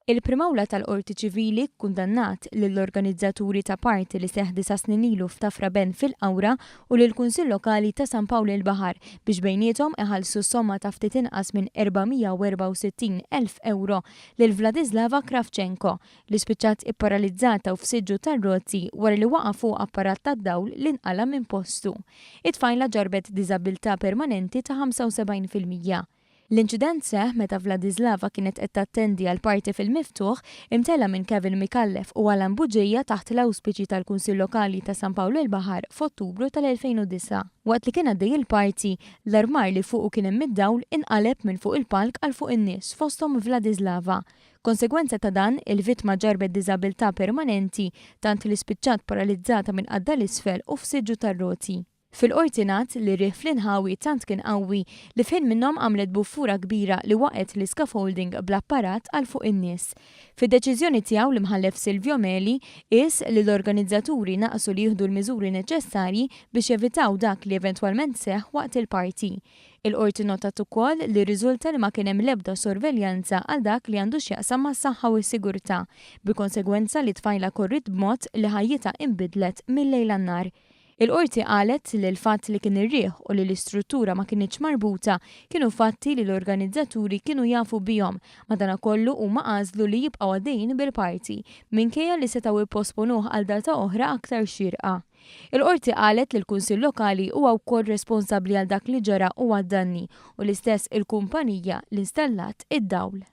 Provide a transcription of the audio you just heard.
Il-Prim'Awla tal-Qorti Ċivili kkundannat lill-organizzaturi ta' party li seħħ disa' snin ilu f'Tafra Ben fil-Qawra u lill-Kunsill Lokali ta' San Pawl il-Baħar biex bejniethom iħallsu somma ta' ftit inqas minn 464 elf ewro lil Vladislava Kravchenko li spiċċat ipparalizzata u f'siġġu tar-roti wara li waqa' fuqha apparat tad-dawl li nqala' minn postu. It-tfajla ġarrbet diżabbiltà permanenti ta' 75%. L-inċident seħħ meta Vladislava kienet qed tattendi għal party fil-miftuħ imtella' minn Kevin Micallef u Alan Bugeja taħt l-awspiċi tal-Kunsill Lokali ta' San Pawl il-Baħar f'Ottubru tal-2009. Waqt li kien għaddej il-party, l-armar li fuqu kien hemm id-dawl inqaleb minn fuq il-palk għal fuq in-nies, fosthom Vladislava. Konsegwenza ta' dan, il-vittma ġarrbet diżabilità permanenti tant li spiċċat paralizzata minn qaddha 'l isfel u f'siġġu tar-roti. Fil-Qorti ngħad li r-riħ fl-inħawi tant kien qawwi li f'ħin minnhom għamlet buffura kbira li waqgħet l-iscaffolding bl-apparat għal fuq in-nies. Fid-deċiżjoni tiegħu l-Imħallef Silvio Meli qies li l-organizzaturi naqsu li jieħdu l-miżuri neċessarji biex jevitaw dak li eventwalment seħħ waqt il-party. Il-Qorti nnotat ukoll li rriżulta li ma kien hemm l-ebda sorveljanza għal dak li għandu x'jaqsam mas-saħħa u s-sigurtà, bil-konsegwenza li t-tfajla korriet b'mod li ħajjitha inbidlet mil-lejl għan-nhar. Il-Qorti qalet li l-fatt li kien ir-riħ u li l-istruttura ma kinitx marbuta kienu fatti li l-organizzaturi kienu jafu bihom, madanakollu huma għażlu li jibqgħu għaddejjin bil-party, minkejja li setgħu ipposponuh għal data oħra aktar xierqa. Il-Qorti qalet li l-Kunsill Lokali huwa wkoll responsabbli għal dak li ġara u għad-danni, u l-istess il-kumpanija li installat id-dawl.